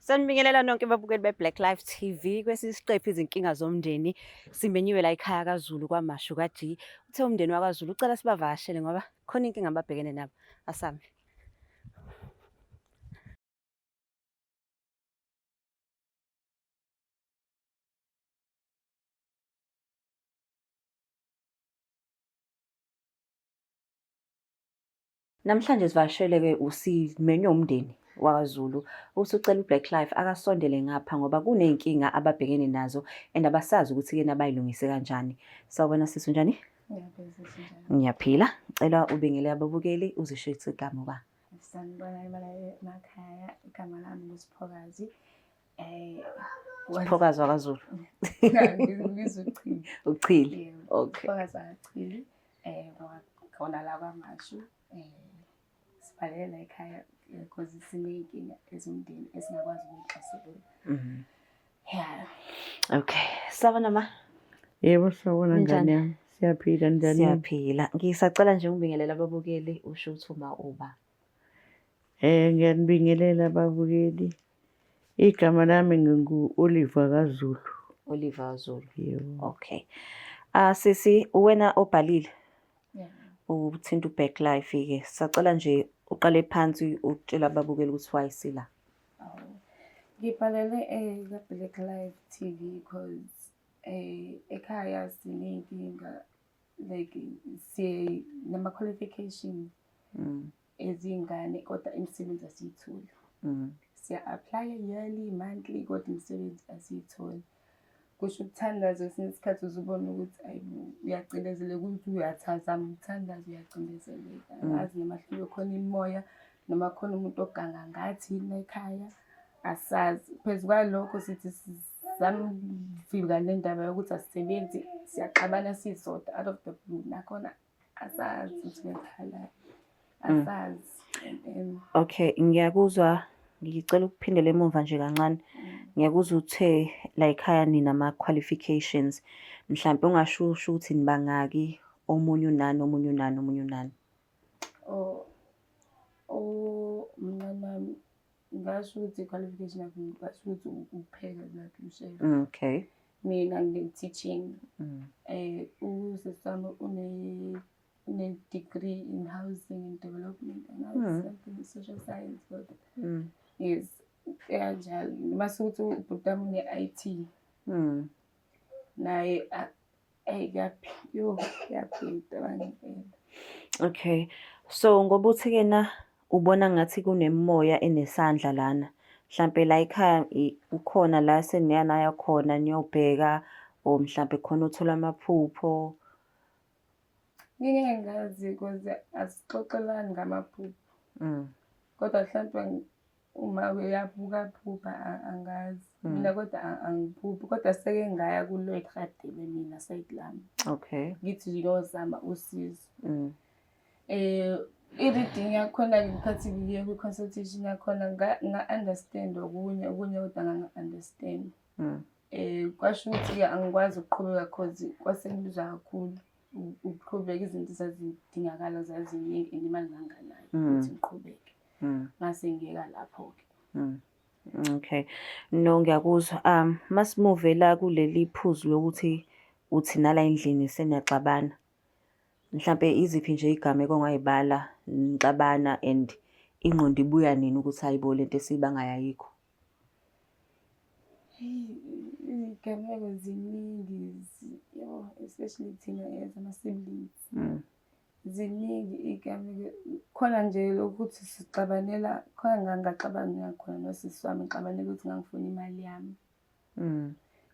Sanibingelela nonke babukeli be-Black Life TV. Kwesinye isiqephu izinkinga zomndeni simenyiwe la ekhaya kaZulu kwaMashu kaG. Uthe umndeni wakwaZulu ucela sibavakashele ngoba khona inkinga ababhekene nabo. Asame. Namhlanje sivakasheleke usimenywe umndeni wakwaZulu uthi ucela uBlack Life akasondele ngapha ngoba kuney'nkinga ababhekene nazo and abasazi ukuthi-ke nabayilungise kanjani. Sawubona sisi, unjani? Ngiyaphila. Cela ubingele ababukeli uzisho ukuthi igama uba. Sanibona emakhaya, igama lami nguSiphokazi. Eh Siphokazi wakwaZulu. Ngizwe uchili. Uchili. Okay. Siphokazi wakachili. Eh khona la kwaMashu eh sibhalele la ekhaya because siney'nkinga ezomndeni esingakwazi ukuyixazulula. Yeah. Okay. Sawubona ma. Yebo, sawubona Ninjani? ngane yami. Siyaphila njani? Siyaphila. Ngisacela nje ungibingelele ababukeli usho ukuthi uma uba. Ngiyanibingelela ababukeli. Igama lami ngingu-Oliver kaZulu. Oliver Zulu. Yebo. Okay. Ah sisi uwena obhalile Yeah. uthinta uBack Life ke. Sacela nje uqale phansi utshela ababukeli ukuthi why sila. Awu. Ngibhalele ka-Black Life TV because ekhaya siney'nkinga like siye nama-qualification ezingane kodwa imisebenzi asiyitholi. Siya-apply-a yearly, monthly kodwa imisebenzi asiyitholi. Kusho ukuthandaza kwesinye isikhathi uze ubone ukuthi ayibo uyacindezeleka ukuthi uyathazama ukuthandaza uyacindezeleka. Angazi noma hluke khona imimoya noma khona umuntu oganga ngathi yini la ekhaya asazi. Phezu kwalokho sithi sizama ukuvika le ndaba yokuthi asisebenzi siyaxabana sisodwa out of the blue nakhona asazi ukuthi kwenzakalani. Asazi. And then Okay, ngiyakuzwa ngicela ukuphindela emuva nje kancane. Ngiyakuzwa uthe la ekhaya ninama qualifications. Mhlambe ungasho usho ukuthi nibangaki omunye unani omunye unani omunye unani. Oh, oh, mncane wami ngasho ukuthi i-qualification yakhe ngasho ukuthi ukupheka like ushef. Okay. Mina ngine-teaching. Usisi wami une-degree in housing and development and something social science kodwa. Yes, kanjalo. Mase ukuthi ubhuti wami une-I_T. Naye eyi yo kuyabhida ngempela. Okay. So ngoba uthi ke na ubona ngathi kunemimoya enesandla lana. Mhlambe la ekhaya ukhona la seniya naya khona niyobheka or mhlambe khona uthola amaphupho. Ngike ngazi cause asixoxelani ngamaphupho. Kodwa mhlampe uma uyabuka phupha angazi. Mina kodwa angiphuphi kodwa seke ngaya kuLloyd Radebe mina side lami. Okay. Ngithi ngiyozama usizo. I-reading yakhona ngikhathi ngiye kwi-consultation yakhona nga-understand okunye okunye kodwa nganga-understand. Kwasho ukuthi-ke angikwazi ukuqhubeka cause kwase kubiza kakhulu ukuqhubeka izinto ezazidingakala zaziningi and imali nganganayo ukuthi ngiqhubeke. Ngase ngiyeka lapho-ke. Okay. No ngiyakuzwa. Masimuve la kuleli phuzu lokuthi uthi nala endlini seniyaxabana. Mhlambe iziphi nje igameko ongayibala nixabana and ingqondo ibuya nini ukuthi hayibo lento esiyibangayo ayikho? Hey, izigameko ziningi yo especially thina as ama-siblings. Ziningi iy'gameko khona nje lokuthi sixabanela khona ngangaxabana khona nosisi wami ngixabanela ukuthi ngangifuna imali yami.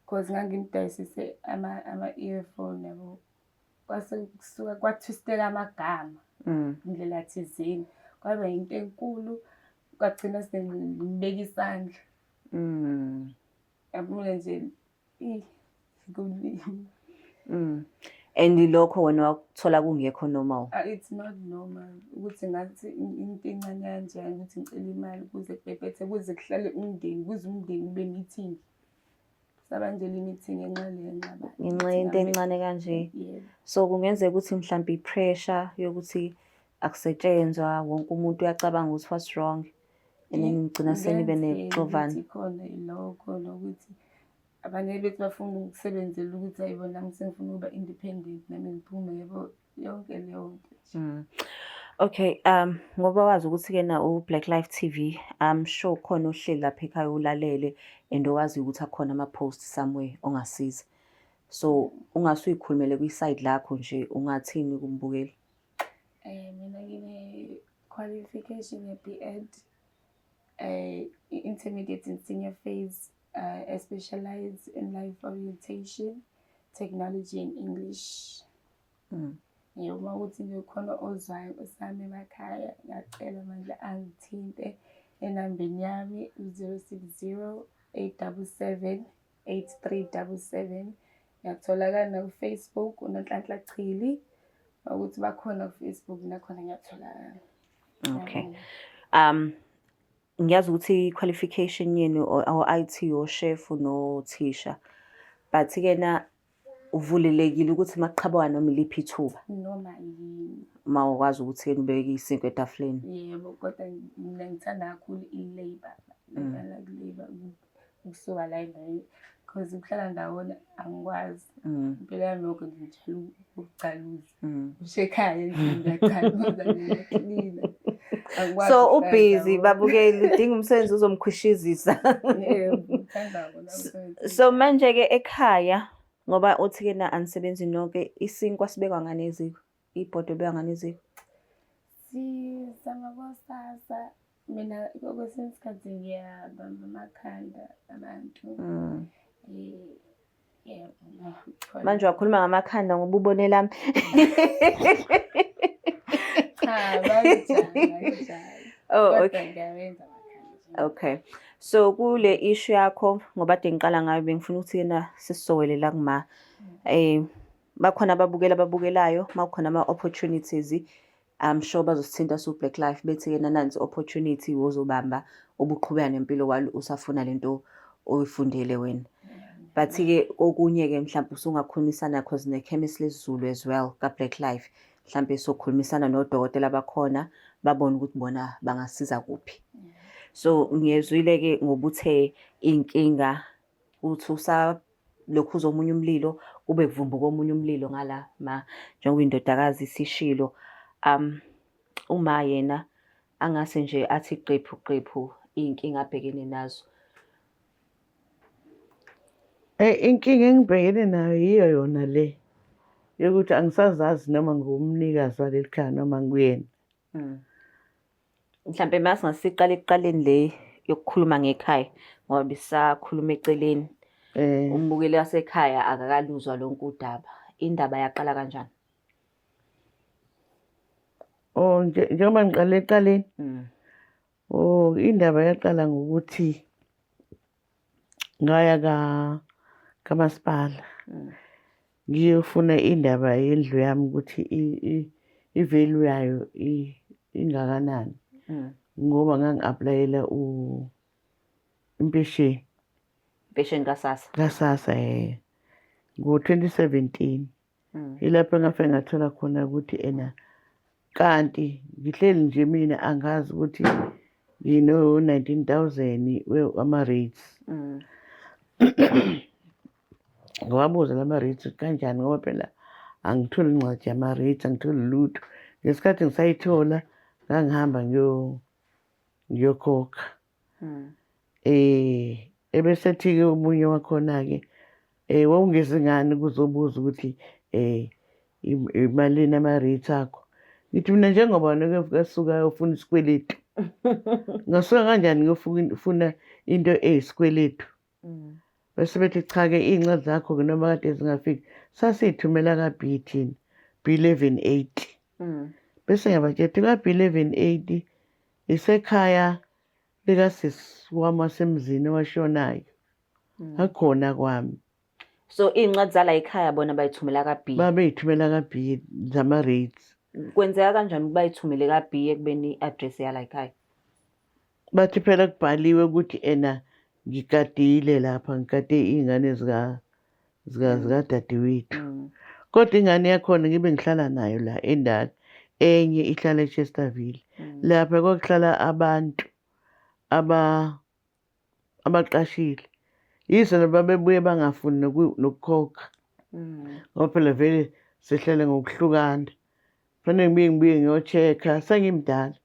Cause ngangimdayisise ama-earphone yabo. Kwase kusuka kwathwisteka amagama indlela thizeni. Kwaba yinto enkulu kwagcina sengibeka isandla. Yabona nje kuningi. And lokho wena wakuthola kungekho normal? It's not normal ukuthi ngathi into encane kanjani ukuthi ngicela imali kuze kubhebhethe kuze kuhlale umndeni kuze umndeni ube meeting. Sabanjelwa i-meeting ngenxa le nxabano. Ngenxa yento encane kanje. Yebo. So kungenzeka ukuthi mhlambe i-pressure yokuthi akusetshenzwa wonke umuntu uyacabanga ukuthi what's wrong. And then nigcina senibe Kuyenzeka nexovana. ukuthi khona ilokho nokuthi abanye bethu bafuna ukusebenzela ukuthi hayibo nami sengifuna ukuba independent nami ngiphume yabo yonke leyo nto nje. Okay, ngoba wazi ukuthi ke na u-Black Life TV, I'm sure khona ohleli lapha ekhaya ulalele and owazi ukuthi akhona ama-post somewhere ongasiza. So ungase uyikhulumele kwi-side lakho nje ungathini kumbukeli? Mina ngine-qualification ye-B.Ed, i-intermediate and senior phase, I specialize in life orientation, technology and English. Yebo, uma kuwukuthi nje khona ozwayo nkosi yami emakhaya, ngiyacela bandla angithinte enambeni yami u-060 877 8377. Ngiyatholakala naku-Facebook, uNonhlanhla Chili. Uma kuwukuthi bakhona ku-Facebook nakhona ngiyatholakala. Okay. Ngiyabonga. Ngiyazi ukuthi i-qualification yenu o-IT, o-chef nothisha. But-ke na uvulelekile ukuthi makuqhamuka noma iliphi ithuba. Noma yini. Uma ukwazi ukuthi ubeke isinkwa etafuleni. Yebo, kodwa mina ngithanda kakhulu i-labour. Like I like labour, ukusuka la endaweni because ukuhlala ndawonye angikwazi. Impilo yami yonke nje ngijwayele ukucaluza. Ngisho ekhaya endlini ngiyacaluza, ngiyaklina. Angikwazi So ukuhlala ubhizi ndawonye. babukeli udinga umsebenzi uzomkhwishizisa. Yebo, ngithanda wona umsebenzi. So manje-ke ekhaya ngoba uthi-ke na anisebenzi nonke isinkwa sibekwa ngani eziko? Ibhodo libekwa ngani eziko? Sizama kosasa mina kwesinye isikhathi ngiyabamba amakhanda abantu. Yebo, khona. Manje wakhuluma ngamakhanda ngoba ubone lami. Cha, banjani, banjani. Oh, Kodwa okay. ngiyawenza amakhanda nje. Okay. So kule issue yakho ngoba kade ngiqala ngayo bengifuna ukuthi yena sisowele la kuma bakhona ababukela ababukelayo makukhona ama opportunities I'm sure bazosithinta su Black Life bethi yena nansi opportunity wozobamba obuqhubeka nempilo while usafuna lento oyifundele wena. But ke okunye ke mhlawumbe usungakhulumisana cause ne chemist lesiZulu as well ka Black Life mhlawumbe sokhulumisana nodokotela bakhona babone ukuthi bona bangasiza kuphi. So ngiyezwile ke ngobuthe inkinga uthi usa lokhu uzomunye umlilo kube kuvumbuka omunye umlilo ngala ma njengoba indodakazi sishilo uma yena angase nje athi qephu qephu inkinga abhekene nazo. Inkinga engibhekene nayo yiyo yona le yokuthi angisazazi noma ngumnikazi waleli khaya noma nguyena. Mhlambe masingasiqala ekuqaleni le yokukhuluma ngekhaya ngoba bisakhuluma eceleni. Umbukeli wasekhaya akakaluzwa lonke udaba. Indaba yaqala kanjani? Oh, njengoba ngiqale ekuqaleni. Oh, indaba yaqala ngokuthi ngaya kamasipala. Ngiyofuna indaba yendlu yami ukuthi i-value yayo ingakanani. Ngoba ngangi-applyela impesheni. Impesheni kaSASSA. KaSASSA ngo-2017. Ilapho engafike ngathola khona ukuthi ena kanti ngihleli nje mina angazi ukuthi ngino 19,000 ama-rates. Ngiwabuza lama rates kanjani ngoba phela angitholi incwadi yama-rates, angitholi lutho. Ngesikhathi ngisayithola ngangihamba ngiyokhokha. Ebesethi-ke omunye wakhona-ke wawungezi ngani kuzobuza ukuthi imalini ama-rates akho. Ngithi mina njengoba wena kasuka ufuna isikweletu. Ngasuka kanjani ngiyofuna into eyisikweletu? Bese bethi cha-ke iy'ncwadi zakho-ke noma kade zingafiki sasiy'thumela ka-B thina, B 1180. Bese ngiyabatshela ukuthi ka-B 1180 isekhaya likasisi wami wasemzini owashonayo. Akhona kwami. So iy'ncwadi zala ekhaya bona bayithumela ka-B? Babeyithumela ka-B zama-rates. Kwenzeka kanjani ukuba bayithumele ka-B ekubeni i-address yala ekhaya? Bathi phela kubhaliwe ukuthi ena ngigadile lapha, ngigade iy'ngane zikadadewethu. Kodwa ingane yakhona ngibe ngihlala nayo la endala, enye ihlala eChesterville. Lapha kwakuhlala abantu Abaqashile. Yize noma babebuye bangafuni nokukhokha. Ngoba phela vele sihlele ngokuhlukana. Kufanele ngibuye ngibuye ngiyo-check-a, sengimdala.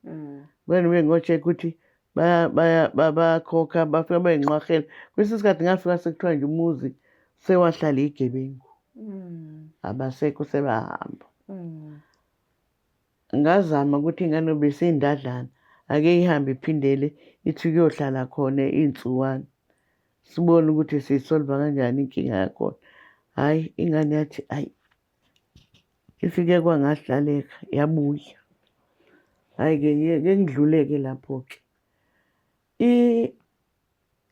Kumele ngibuye ngiyo-check-a ukuthi bayakhokha, bafike bayinqwahela. Kwesinye isikhathi ngafika sekuthiwa nje umuzi sewahlala iy'gebengu. Abasekho sebahamba. Ngazama ukuthi ingane beseyindadlana ake ihambe iphindele ithi kuyohlala khona iy'nsukwana sibone ukuthi siyisolva kanjani inkinga yakhona. Hhayi ingane yathi hhayi ifike kwangahlaleka yabuya. Hhayi-ke ke ngidlule-ke lapho-ke.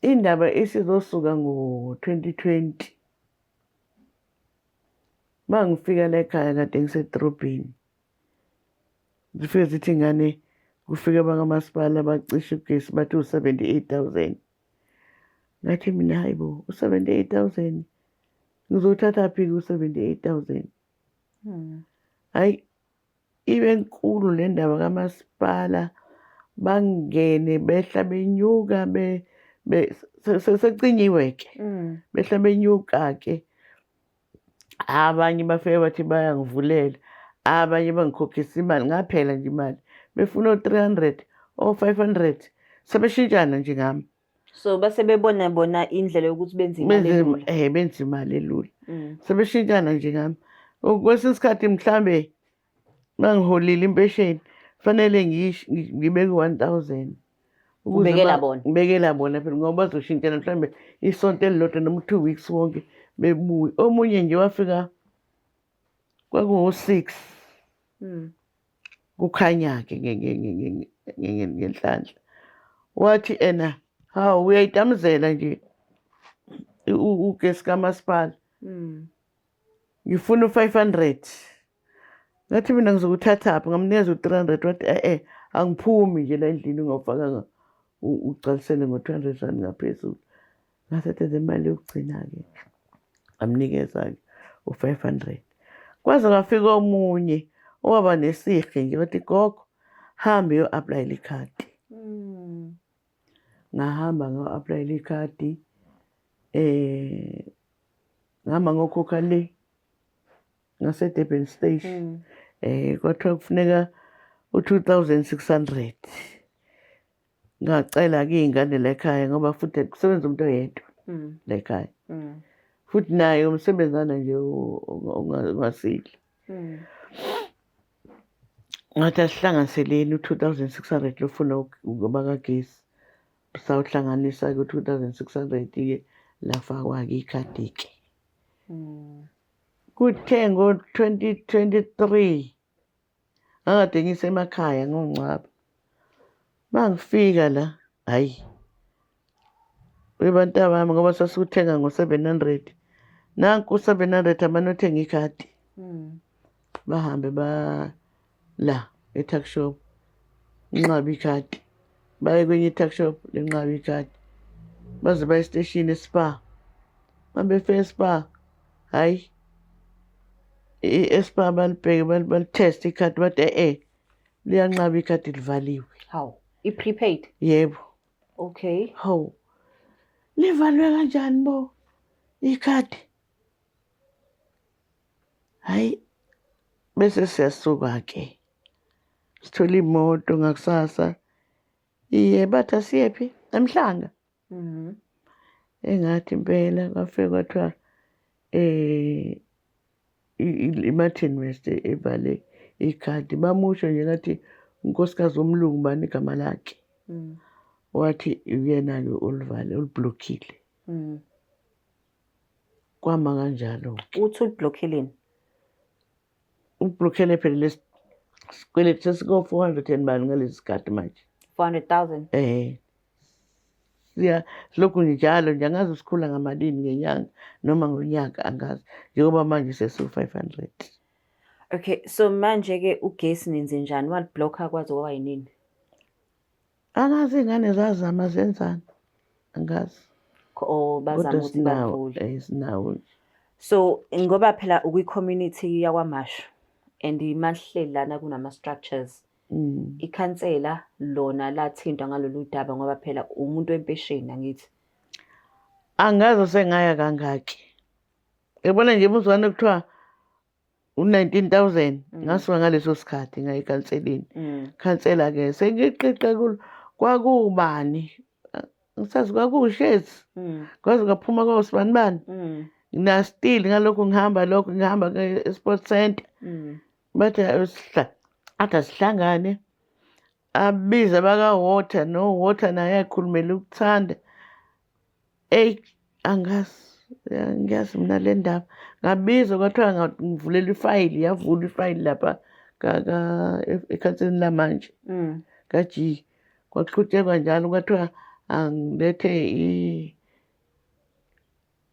Indaba isizosuka ngo-2020. Uma ngifika la ekhaya kade ngisedrobheni, zifike zithi ingane kufike abakamasipala bacishe ugesi bathi u-78 000. Ngathi mina hayi bo, u-78 000 ngizowuthathaphi-ke u-78 000? Hhayi ibe nkulu le ndaba kamasipala, bangene behla benyuka secinyiwe-ke, behla benyuka-ke. Abanye bafike bathi bayangivulela, abanye bangikhokhisa imali, ngaphela nje imali. Befuna o-300, o-500, sebeshintshana nje ngami. So base bebona bona indlela yokuthi benze imali elula. Benze imali elula. Sebeshintshana nje ngami. Kwesinye isikhathi mhlambe mangiholile impesheni fanele ngibeke u-1 000. Ubekela bona? Ngibekela bona phela ngoba bazoshintshana mhlambe isonto elilodwa noma u-2 weeks wonke bebuye. Omunye nje wafika kwakungo-6 kukhanya-ke ngenhlanhla. Wathi ena, hawu uyayitamuzela nje ugesi kamasipala. Ngifuna u-500. Ngathi mina ngizokuthathaphi, ngamnikeza u-300 wathi e-e angiphumi nje la endlini ungawufakanga ugcwalisele ngo-200 rand ngaphezulu. Ngathatha le mali yokugcina-ke ngamnikeza-ke u-500. Kwaze kwafika omunye owaba nesihe nje wathi gogo hambe uyo-applyela ikhadi. Ngahamba ngayo-applyela ikhadi ngihamba ngokhokha le ngase-Durban station. Kwathiwa kufuneka u-2600. Ngacela-ke iy'ngane la ekhaya ngoba futhi kusebenza umuntu oyedwa la ekhaya. Futhi naye umsebenzana nje ongasile. Ngathi asihlanganiseleni u-2600 lofuna ngoba kagesi. Sawuhlanganisa-ke u-2600-ke lafakwa-ke ikhadi-ke. Kuthe ngo-2023 ngangikade ngisemakhaya ngongcwaba. Mangifika la, hhayi webantabami ngoba sasiwuthenga ngo-700. Nanku u-700 amane othenga ikhadi. Bahambe ba la e-tuck shop inqabe ikhadi. Baye kwenye i-tuck shop lenqabe ikhadi. Baze baye esiteshini eSpar. Mabefika eSpar, hhayi eSpar balibheke balitheste ikhadi bathi e-e liyanqaba ikhadi livaliwe. Hawu, i-prepaid? Yebo. Okay. Hawu, livalwe kanjani bo ikhadi? Hhayi, bese siyasuka-ke sithola imoto ngakusasa iye bathi asiyephi eMhlanga. Engathi impela kwafike kwathiwa i-Martin West evale ikhadi bamusho nje ngathi unkosikazi womlungu bani igama lakhe. Wathi uyena-ke olivale oliblockile. Kwama kanjalo-ke. Uthi uliblockheleni? Ublockele phela lesi sikweletu sesiko-400 and bani ngalesi sikhathi manje. 400,000? Siya silokhu njalo nje angazi sikhula ngamalini ngenyanga noma ngonyaka angazi njengoba manje sesiwu-500. Okay, so manje-ke ugesi nenze njani? Waliblocka kwaze kwaba yinini? Angazi iy'ngane zazama zenzani, angazi. Or bazama Kodwa ukuthi sinawo, bavule. Sinawo nje. So ngoba phela ukwi-community yakwaMashu and masihleli lana kunama-structures. Ikhansela lona lathintwa ngalolu daba ngoba phela umuntu wempesheni angithi. Angazi sengaya kangaki. Yabona nje umzwane kuthiwa u-19,000 ngasuka ngaleso sikhathi ngaya ekhanseleni. Khansela-ke sengiqiqe kulo kwakuwubani ngisazi kwakuwushezi kwaze kwaphuma kwawusibanibani na-still ngalokhu ngihamba lokhu ngihamba e-sport center bathi athi asihlangane abize abaka-water no-water naye akhulumela ukuthanda. Eyi angazi angiyazi mina le ndaba. Ngabizwa kwathiwa ngivulela ifayili yavulwa ifayili lapha ekhansini lamanje ka-G. Kwaqhutshekwa njalo kwathiwa angilethe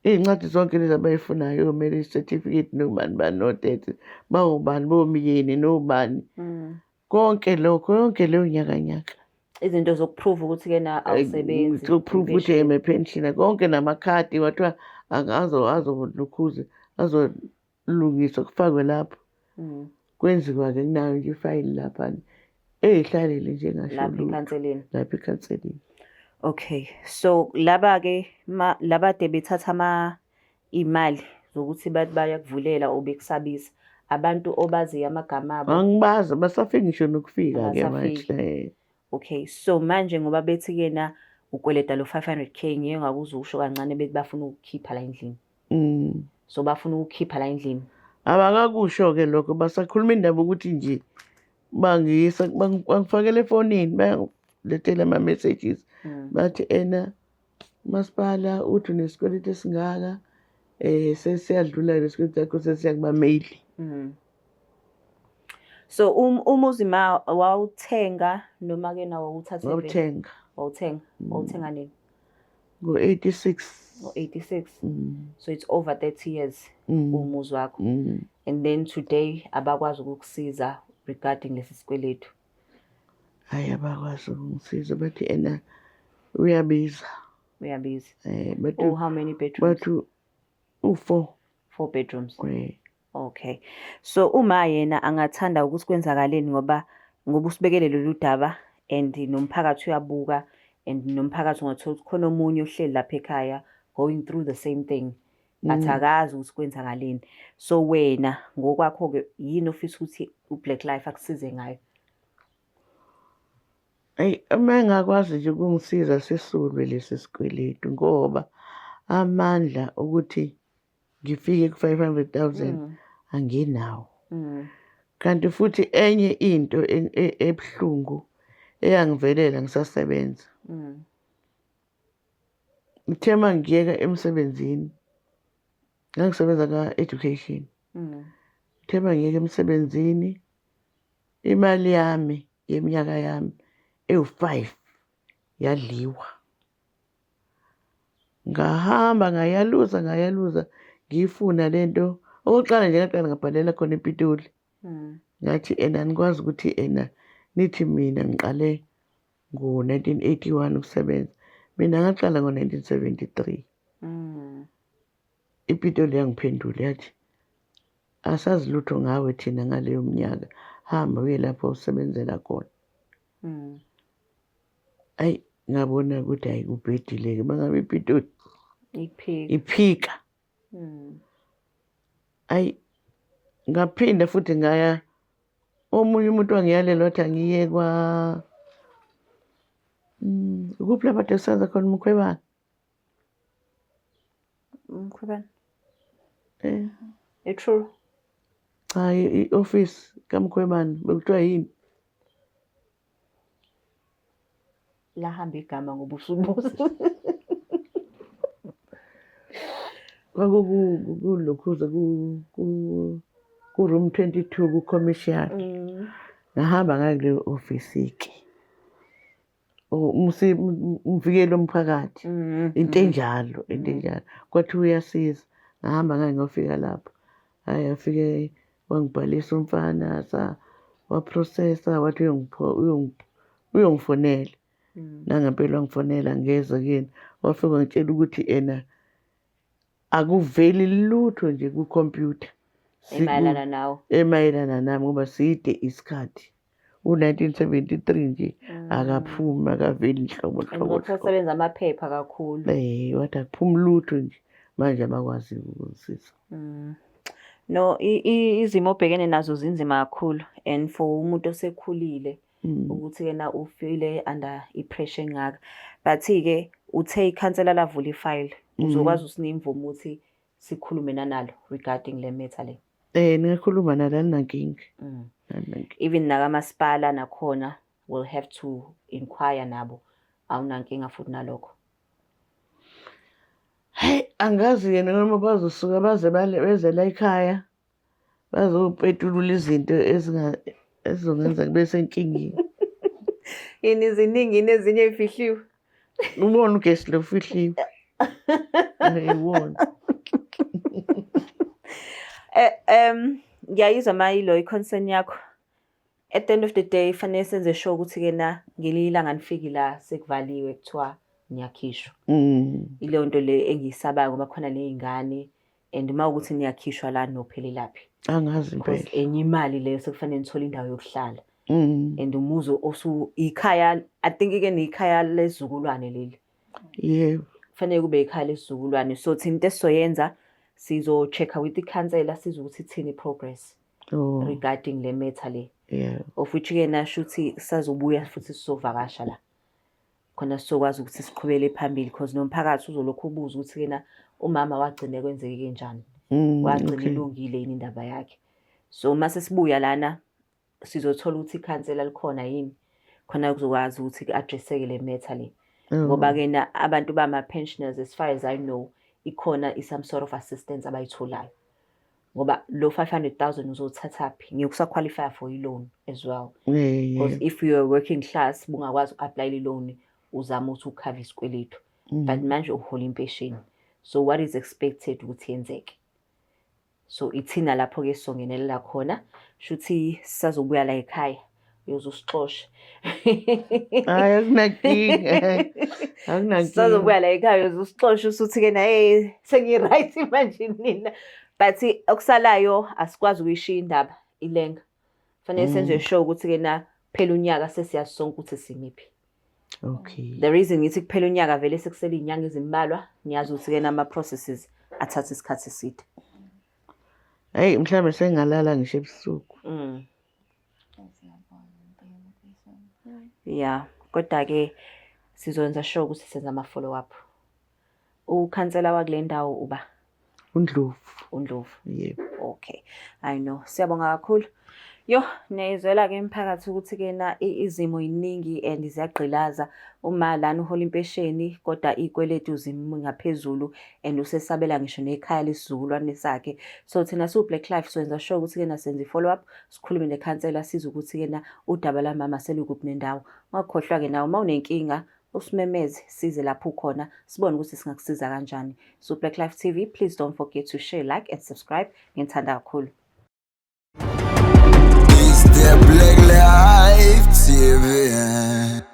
iy'ncwadi zonke lezi abayifunayo o-marriage certificate nobani bani no-death bawobani bomyeni nobani. Konke lokho yonke leyo nyakanyaka. Izinto zokuprove ukuthi ke na awusebenzi. Zokuprove ukuthi I'm a pensioner konke namakhadi kwathiwa azolukhuze azolungiswa kufakwe lapho. Kwenziwa-ke kunayo nje ifayili lapha eyihlalele nje ngasho Lapha ekhanseleni. Lapha ekhanseleni. Okay, so laba-ke laba de bethatha ama iy'mali zokuthi bathi bayakuvulela or bekusabisa abantu obaziyo amagama abo. Angibazi basafiki ngisho nokufika-ke manje. Okay, so manje ngoba bethi kena ukweleta lo 500k ngeke ngakuze usho kancane bethi bafuna ukukhipha la endlini. So bafuna ukukhipha la endlini. Abakakusho-ke lokho basakhuluma indaba ukuthi nje bangiyisa bangifakela efonini bayangilethela ama-messages bathi ena masipala uthi unesikweletu esingaka sesiyadlula lesikweletu sakho sesiya kubameli. So umuzi ma wawuthenga noma ke nawo wawuthathe? Wawuthenga. Wawuthenga. Wawuthenga nini? Ngo-86. Ngo-86. So it's over 30 years umuzi wakho. And then today abakwazi ukukusiza regarding lesi sikweletu. Hayi abakwazi ukungisiza bathi ena uyabiza. Uyabiza. Bathi Oh, how many bedrooms? Bathi u-4. 4 bedrooms. Okay. So uma yena angathanda ukuthi kwenzakaleni ngoba usibekele lolu daba and nomphakathi uyabuka and nomphakathi ungathola ukuthi khona omunye ohleli lapha ekhaya going through the same thing. But akazi ukuthi kwenzakaleni. So wena ngokwakho ke yini ofisa ukuthi uBlack Life akusize ngayo? Eyi uma engakwazi nje ukungisiza sisulwe lesi sikweletu ngoba amandla ukuthi ngifike ku-500,000 anginawo. Kanti futhi enye into ebuhlungu eyangivelela ngisasebenza. Ngithe uma ngiyeka emsebenzini, ngangisebenza ka-education. Ngithe uma ngiyeka emsebenzini, imali yami yeminyaka yami ewu-5 yadliwa. Ngahamba ngayaluza ngayaluza ngiyifuna lento. Okokuqala nje ngaqala ngabhalela khona ePitoli. Ngathi ena anikwazi ukuthi ena nithi mina ngiqale ngo-1981 ukusebenza. Mina ngaqala ngo-1973. iPitoli yangiphendula yathi asazi lutho ngawe thina ngaleyo minyaka, hamba uye lapho usebenzela khona. Ayi ngabona ukuthi hayi kubhedile-ke mangabe iPitoli iphika. Iphika. Ayi ngaphinda futhi ngaya omunye umuntu wangiyalela wathi angiye kwa kuphi lapha ade kusenza khona umkhwebane? Umkhwebane? E-Truro? Cha, i-office kaMkhwebane bekuthiwa yini? Lahamba igama ngoba usubuza. Kwakukulokhuza ku-room 22 ku-commercial. Ngahamba ngaya kuleyo office-ke. Umvikeli womphakathi. Into enjalo, into enjalo. Kwathiwa uyasiza. Ngahamba ngake ngiyofika lapho. Hhayi afike wangibhalisa umfana waprocessa wathi uyongifonela. Nangempela wangifonela ngeza kuyena. Wafika wangitshela ukuthi ena akuveli lutho nje kwikhompyutha. Emayelana nawe. Emayelana nami ngoba side isikhathi. U-1973 nje akaphumi, akaveli nhlobo And nhlobo ngokuthi nhlobo. asebenza amaphepha kakhulu. Wathi akuphumi lutho nje manje abakwazi ukungisiza. No, izimo obhekene nazo zinzima kakhulu and for umuntu osekhulile ukuthi yena ufile under i-pressure engaka. But-ke uthe ikhansela lavula ifayili, uzokwazi usinika imvume ukuthi sikhulume nanalo regarding le matter le? Ningakhuluma nalo, alinankinga. Alinankinga. Even nakamasipala nakhona will have to inquire nabo, awunankinga futhi nalokho? Hayi, angazi yena noma bazosuka baze beze la ekhaya bazopetulula izinto ezizongenza ngibe senkingeni. Yini, ziningi yini ezinye ey'fihliwe? Ubona ugesi lo ufihliwe. Iwona. Ngiyayizwa mayilo i-concern yakho. At the end of the day fanele senze sure ukuthi-ke na ngelinye ilanga nifiki la sekuvaliwe kuthiwa niyakhishwa. Ileyo nto le engiyisabayo ngoba khona ney'ngane and uma ukuthi niyakhishwa la nophelelaphi? Angazi Because impela. Enye imali leyo sekufanele nithole indawo yokuhlala. And umuzi osu ikhaya, I think ke nekhaya lesizukulwane leli. Yebo. Kufanele kube ikhaya lesizukulwane. So thina into esizoyenza, sizo-check-a with ikhansela sizwe ukuthi ithini i-progress regarding le matter le. Of which ke nasho ukuthi sazobuya futhi sizovakasha la. Khona sizokwazi ukuthi siqhubele phambili because nomphakathi uzolokhu ubuza ukuthi kena umama wagcine kwenzeke kanjani. Wagcina ilungile yini indaba yakhe. So mase sibuya lana sizothola ukuthi ikhansela likhona yini khona kuzokwazi ukuthi ku-address-eke le matter le. Ngoba ke na abantu bama-pensioners, as far as I know, ikhona i-some sort of assistance abayitholayo. Ngoba lo 500,000 uzowuthathaphi? Ngeke usa-qualify for i-loan as well. Because if you are working class, bungakwazi uku-apply i-loan uzame ukuthi ukhave isikweletu. But manje uhola impesheni. So what is expected ukuthi yenzeke? So ithina lapho-ke sizongenelela khona, shuthi sisazobuya la ekhaya uyoze usixoshe. Hayi, akunankinga. Akunankinga. Sisazobuya la ekhaya uyoze usixoshe usuthi-ke na hey, sengi-right manje nina. But okusalayo asikwazi ukuyishiya indaba ilenga. Fanele senze sure ukuthi-ke na phela unyaka sesiyazi sonke ukuthi simiphi. The reason ngithi kuphela unyaka vele sekusele iy'nyanga ezimbalwa, ngiyazi ukuthi-ke nama-processes athatha isikhathi eside. Hayi, mhlawumbe sengingalala ngisho ebusuku. Yeah, kodwa-ke sizokwenza sure ukuthi senza ama-follow up. Ukhansela wakule ndawo uba? uNdlovu. uNdlovu. Yebo. Okay. I know. Siyabonga kakhulu. Yo, niyayizwela-ke imiphakathi ukuthi-ke na izimo yiningi and ziyagqilaza. Uma lana uhola impesheni kodwa iy'kweletu zimi ngaphezulu and usesabela ngisho nekhaya lesizukulwane sakhe. So thina siwu-Black Life senza sure ukuthi-ke na senza i-follow up, sikhulume nekhansela sizwe ukuthi-ke na udaba lamama selukuphi nendawo. Ungakhohlwa-ke nawe uma unenkinga usimemeze size lapho ukhona sibone ukuthi singakusiza kanjani. So Black Life TV, please don't forget to share, like and subscribe. Ngithanda kakhulu. It's the Black Life TV.